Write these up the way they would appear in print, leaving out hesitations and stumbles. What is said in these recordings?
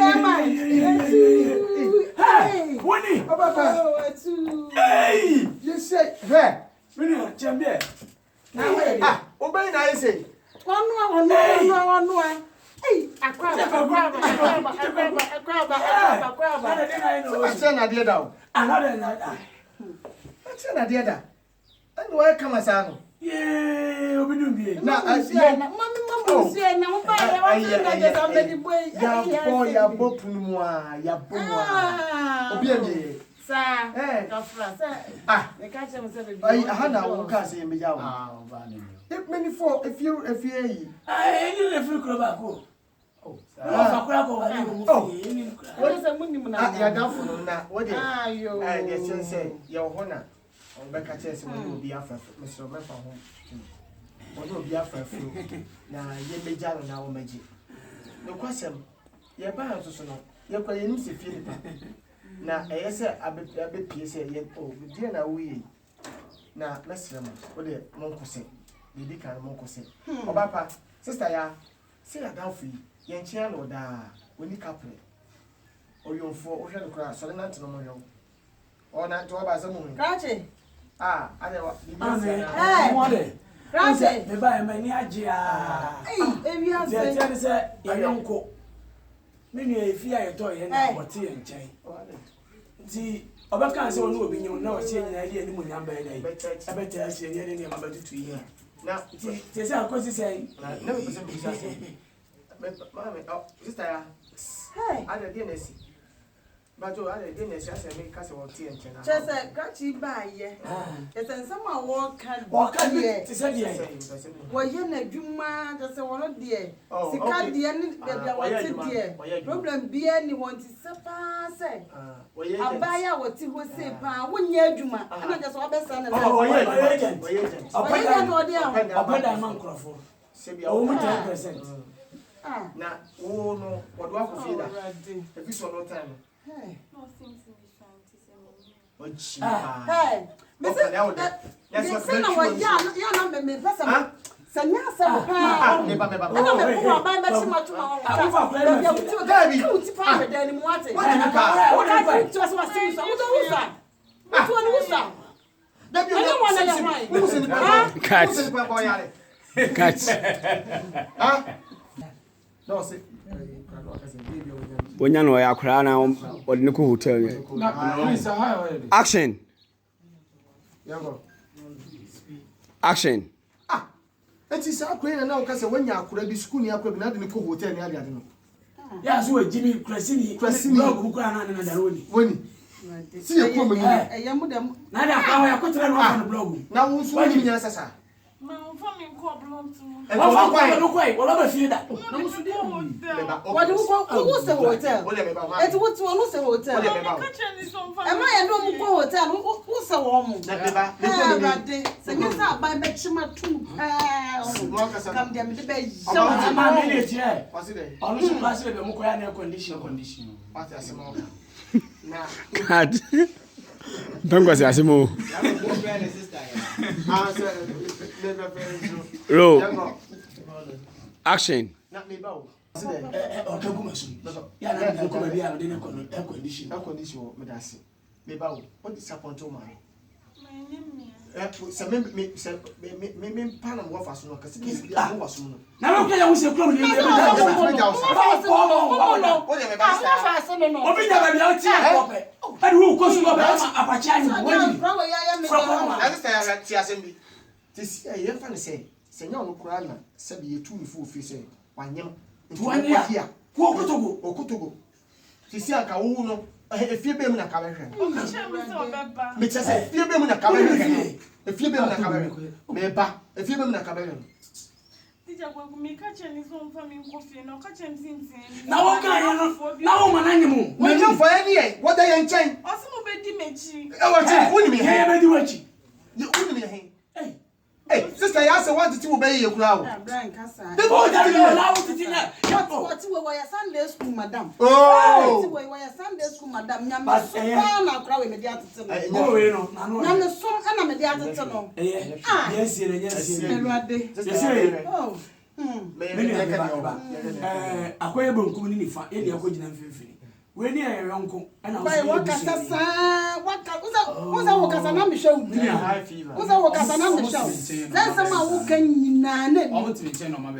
Chairman. Hey, woni. Ɔbɛfa. Oh, atu. Hey. Yɛsɛ hwɛ. Mini kyɛmbiɛ. Na wei. Ah, wobɛyi na ayɛ sɛ. Ɔnoa, ɔnoa, ɔnoa, ɔnoa. Ei, akwaba, akwaba, akwaba, akwaba, akwaba, akwaba, akwaba. Akyerɛ na adeɛ da o. Another na. Akyerɛ na adeɛ da. Ɛna wɔyɛ kama saa no. Yee, obi dum bie. Na Nsuo na mami mama nsuo na mo ba yɛ wɔn ti na jɛ sɛ mbɛdi bɔ yi. Yabɔ yabɔ punu mu a yabɔ mu a. Obi a bie. Saa. Eh. Kafra sɛ. Ah. Meka kyerɛ mo sɛ bebi. Ayi aha na wo kaa sɛ yɛn bɛgya wo. Ah, ɔbaa ne ni. Many for efie efie yi. Ah, ɛni ne firi kuro baako. Ɔfa kura kɔ wale wɔ mu fie, ɛni ne kura. Wɔn sɛ mo nim na. Ah, yɛadamfo no na wɔde. Ayo. Ɛɛ deɛ kyɛn sɛ yɛwɔ hɔ na ɔbɛka kyerɛ sɛ wɔne obi afa mesrɛ mɛfa ho wɔne obi afa afuro na yɛmmɛgya no na wɔmmɛgye nokwasɛm yɛbaa nso so no yɛkora yɛnim sɛ fie nipa na ɛyɛ sɛ abɛpie sɛ yɛ o deɛ na woyɛ yi na mɛsrɛ mo wodeɛ monkɔ sɛ biribi ka no monkɔ sɛ ɔba pa sister ya sɛ yɛadamfo yi yɛnkyea no ɔdaa ɔni kaprɛ ɔyɔmfoɔ wohwɛ no koraa sɔre nante no mohwɛ wo ɔnante ɔba sɛ muhu Krakye. ah adɛ wa biribi asi Ame, anaa mo de. Krakye. Me ba yɛ m'ani agye aa. Ei, ewi Deɛ ase. ɛteɛ ne sɛ yɛyɔnko. Me nua efi a yɛtɔ yɛn na wɔte yɛn nkyɛn. Nti ɔbɛka sɛ ɔne obi nyim na ɔsi yɛn nyinaa de anim onyam bɛyɛ dɛ. Ɛbɛtɛ ahyɛ ne yɛde nneɛma bɛtutu yie. Na Nti te sɛ akɔsi sɛn. na na mepɛ sɛ mebisa sɛ me maame ɔ sister ya Hey. adɛ deɛ na asi bato adɛ deɛ na asi asɛ meka sɛ wɔte yɛn nkyɛn Kyerɛ sɛ krakye baa yɛ. Kyerɛ sɛ nsɛm a wɔka Wɔka bi deɛ. te sɛ deɛ. sɛ mepɛ sɛ mehu. Wɔyɛ n'adwuma kyerɛ sɛ wɔn deɛ. Oh, Sika okay. deɛ ne baabi a Ah, wɔyɛ wɔte adwuma, deɛ. wɔyɛ adwuma. Problem biara ni wɔn ti sɛ paa sɛ. Ah, wɔyɛ agent. Abaayewa a wɔte hɔ sei paa wonyɛ adwuma. Ɛna kyerɛ sɛ wɔabɛsa ne Oh, life. wɔyɛ Ɔyɛ adwuma. agent. Wɔyɛ agent. Ɔpɛ Wɔyɛ dan agent ɔde a. Ɔpɛ dan. ɔpɛ dan ma nkurɔfoɔ. Sɛ bia Ɔwɔ mu wo- 10%. Ah. na wo no wɔde wakɔ fie da Awurade. efi sɛ ɔno time no Hey. Na ɔse nti mesua nti sɛ menyɛ. ɔgyi Ah. paa Hey. Mese Ɔka na wo dɛ. Na sɛ sɛ na ɔbɛtwi wɔyɛ wɔn a yɛ na me me pɛ sɛ Ah? sɛ nyɛ asɛm paa. Ah, meba meba Ɛna Oh, me hey, ko hey. aban bɛkye ma to ma wɔn. Ah, wofa akwadaa no Baabi a ma fie. wote Dabi. wo ti paa hwɛ dan no mu wate. Wontumi ka. Woka ti tu ase wase wusa. Wotɔ wusa. Wotu ne wusa. Dabi Ɛnyɛ wɔn na yɛ hwan. Wo sɛ nipa Ah? Cut. Wo sɛ nipa bɔ yare. Cut. Ah? Na ɔsɛ ɛɛ kura na ɔka sɛ baby ɔwɔ nyame. Wonya no ɔyɛ akwaraa na ɔde no kɔ hotel. Na please, how are you? Action. Yɛnkɔ. Action. Ah! Eti saa akora yi na na ɔka sɛ wanya akora bi sukuu ni akora bi na ade ne kɔ hotel ne ade ade no. Yà so wɔ Jimmy Kurasini. Kurasini. Blɔɔgu mu koraa naa ne na dare woni. Wani. Si yɛ kurom ni. Ɛyɛ mo dɛm. Na de akora hɔ yɛ akɔtena na wafa no blɔɔgu mu. Na wo nso wonim nyansa saa. Ma ɔmfa me nkɔ blɔnto mu. Ɛnti Wɔfa wɔn kwan kwan. no kɔe wɔba ba fie da. Na mo so de hotel. Meba. Wɔde wo kɔ wo sɛ hotel. Wo de meba ma. Eti wote wɔn sɛ hotel. Wo de meba. Meka kyerɛ ne sɛ ɔmfa me Ɛma yɛn de wɔn kɔ hotel no wo sɛ wɔn mo. Na meba. Me Ɛɛ kurom ni. Awurade sɛ nyɛ sɛ aban bɛkye ma tum pɛɛ Mo ankasa. kam deɛ mede bɛyɛ Ɔba wɔn. wo Maa mi ne kyerɛ. Ɔsi dɛ. Ɔno nso kura sɛ baabi a ɔmo kɔ yɛ na air condition. Condition. Wate asɛm a ɔka. Na Cut. Mpɛ asɛm o. ah sɛ me bɛ fɛ nso. Roll. Yɛnkɔ. Action. Na meba o. Ɔsi dɛ. Ɛ ɔka gu ma so. Yà na mi kɔ baabi a mede ne kɔ no air condition. Air condition wɔ meda ase. Meba o. O disappoint wo maame. Manyɛ mmea. Ɛ sɛ me me sɛ me me me me mpa na mo wɔ fa so no kɛse kɛse bi a mo wɔ so no. Na mi kura yɛ wusie kurom ni ebi da O de meba sa. Obi nya baabi a ɔte yɛ kɔ pɛ. Ɛdi wo kɔ sukuu ɔbɛ ama apakye anyi mu wɔnyi. Na sister yɛ te asɛm bi. Te si ɛ yɛmfa ne sɛ sɛ nyɛ ɔno koraa na sɛbi yɛtu ne fo ofie sɛ wanyem. Nti Wanyɛ a, wokɔgye a. kɔ Okotogo. Okotogo. Te si anka wo no ɛhɛ efie bɛn mu na ka bɛhwɛ no. Ɔka kyerɛ me sɛ ɔbɛba. Mekyɛ sɛ efie bɛn mu na ka bɛhwɛ no. Efie bɛn mu na ka bɛhwɛ no. Meba efie bɛn mu na ka bɛhwɛ no. Teacher Kwaku, meka kyerɛ ne sɛ ɔmfa me nkɔ fie na ɔka kyerɛ me sɛ nti. Na wɔn kan yɛ no na wɔn ma n'anyɛ mu. Wɔnyɛ fɔ yɛ ne yɛ wɔda yɛn nkyɛn. Ɔse mo bɛdi m'akyi. Ɛwɔ kyɛn wonim yɛ Yɛn he. yɛ bɛ di w'akyi. Wonim yɛ he. Ɛy. Hey, sister, yɛ asɛ wɔntete wo bɛyɛ yɛ koraa o. Abira nkasa. O dabi o na awo titi na. Wɔte wɔ wɔyɛ Sunday school madam. Oh. Wɔte wɔ wɔyɛ Sunday school madam. Nyame But som ɛyɛ- paa na akora wɔ mede atete no. Bɔɔl wei no n'ano ɔyɛ. Nyame som ɛna mede atete no. Ɛyɛ Ah. yɛ sie na nyɛ sie. Awurade. Sister, yɛ Oh. Me nua me ba me ba ɛɛ akɔyɛ benkum ne nifa yɛn deɛ akɔgyina mfimfini wei ne yɛ yɔnko ɛna wo Bai nso yɛ wakasa busuani. saa waka wosɛ wosɛ wokasa na mehwɛ wo Me nua din wosɛ wokasa na mehwɛ wo sɛ nsɛm a woka nyinaa na ɛni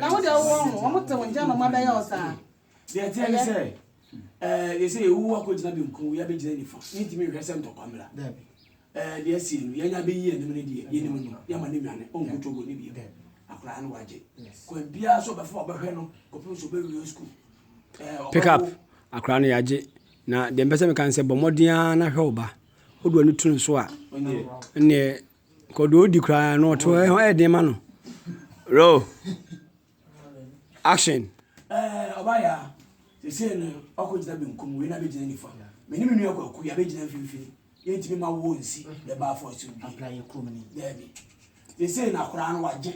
na wo deɛ wowɔ ho wɔn te wo nkyɛn na wɔn abɛyɛ wo saa Deɛ ɛteɛ ne sɛ ɛɛ yɛ sɛ yɛwu akɔgyina benkum wei abɛgyina nifa yɛntumi nhwɛ sɛ ntɔkwa mmra ɛɛ deɛ asie no yɛnya bɛyi anim no deɛ yɛnim no yɛma ne nwane ɔnkɔ Togo ne bio akwaraa no wagye kwan biara so ɔbɛfa ɔbɛhwɛ no kɔpem so ɔbɛwie sukuu ɛɛ Pick up ɔbɛwo akwaraa no yɛagye na deɛ mpɛ sɛ meka ne sɛ bɔ mmɔden ara na hwɛ wo ba wode w'ani to no so a ɛneɛ kɔdeɛ ɔdi koraa no ɔto ɛho ɛyɛ den ma no roll action. Ɛɛ ɔbaa yaa sese no ɔkɔ gyina benkum wei na bɛgyina nifa me ne me nua kwaku yɛabɛgyina mfimfini yɛntumi ma wo nsi yɛba afɔ so bi daabi sese na akwaraa no wagye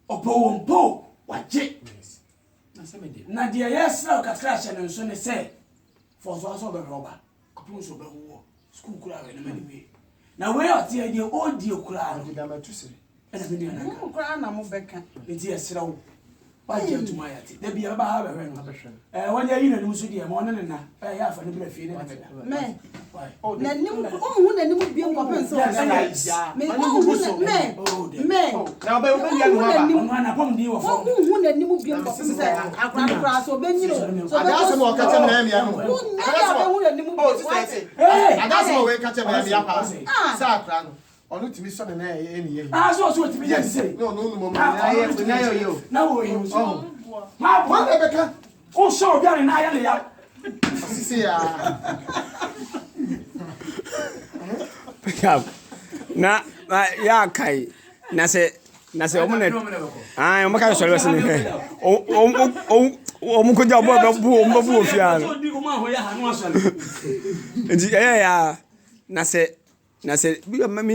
ɔpɛ wɔ mpo wagye na deɛ yɛsrɛ wo kakra hyɛ no nso ne sɛ fɔsoa sɛ ɔbɛhwɛ ɔba kɔpem sɛ ɔbɛwowɔ sukuu koraa wɛ ne ma ne wie na wei ɔteɛ deɛ ɔdie koraa no ɛna me nua nanka mo koraa na mobɛka nti yɛserɛ wo wagye atum ayɛ ate da bia bɛba ha bɛhwɛ no ɛɛ wɔnyɛ ayi n'anim so deɛ ma ɔne ne na ɛyɛ afa ne brɛ fie ne ne da mɛ n'anim ɔnhu n'anim bio kɔpem sɛ ɔbɛba me ɔnhu na mɛ mɛ ɔnhu n'anim ɔno anapɔmuden wɔ fam ɔnhu n'anim bio kɔpem sɛ akora no koraa sɛ ɔbɛnyini o sɛ ɔbɛkɔ Adasɛm a ɔka kyerɛ me na ɛyɛ me ya no. wonyɛ yɛ a ɔbɛhu n'anim bio wate Adasɛm a ɔka kyerɛ me na ɛyɛ me ya paa. Ah. Sɛ akora no, ɔno tumi sɔ ne nan ɛyɛ ne yɛ. Ah, so ɔso ɔtumi yɛ te sɛ Na ɔno nom ɔmo na ɛyɛ na ɛyɛ o. na wɔyi so Ɔho. maa Wɔn na ɛbɛka. wohyɛ obi a ne nan ayɛ ne ya Ɔsisi ya. Pick up na na yɛ akae na sɛ na sɛ ɔmo na ayi ɔmo ka sɔrɔ bɛsɛ ne hwɛ ɔmo ɔmo ɔmo kogya ɔmo bɛbu ɔmo bɛbu wɔ fie ha no nti ɛyɛ ya na sɛ bi a mi.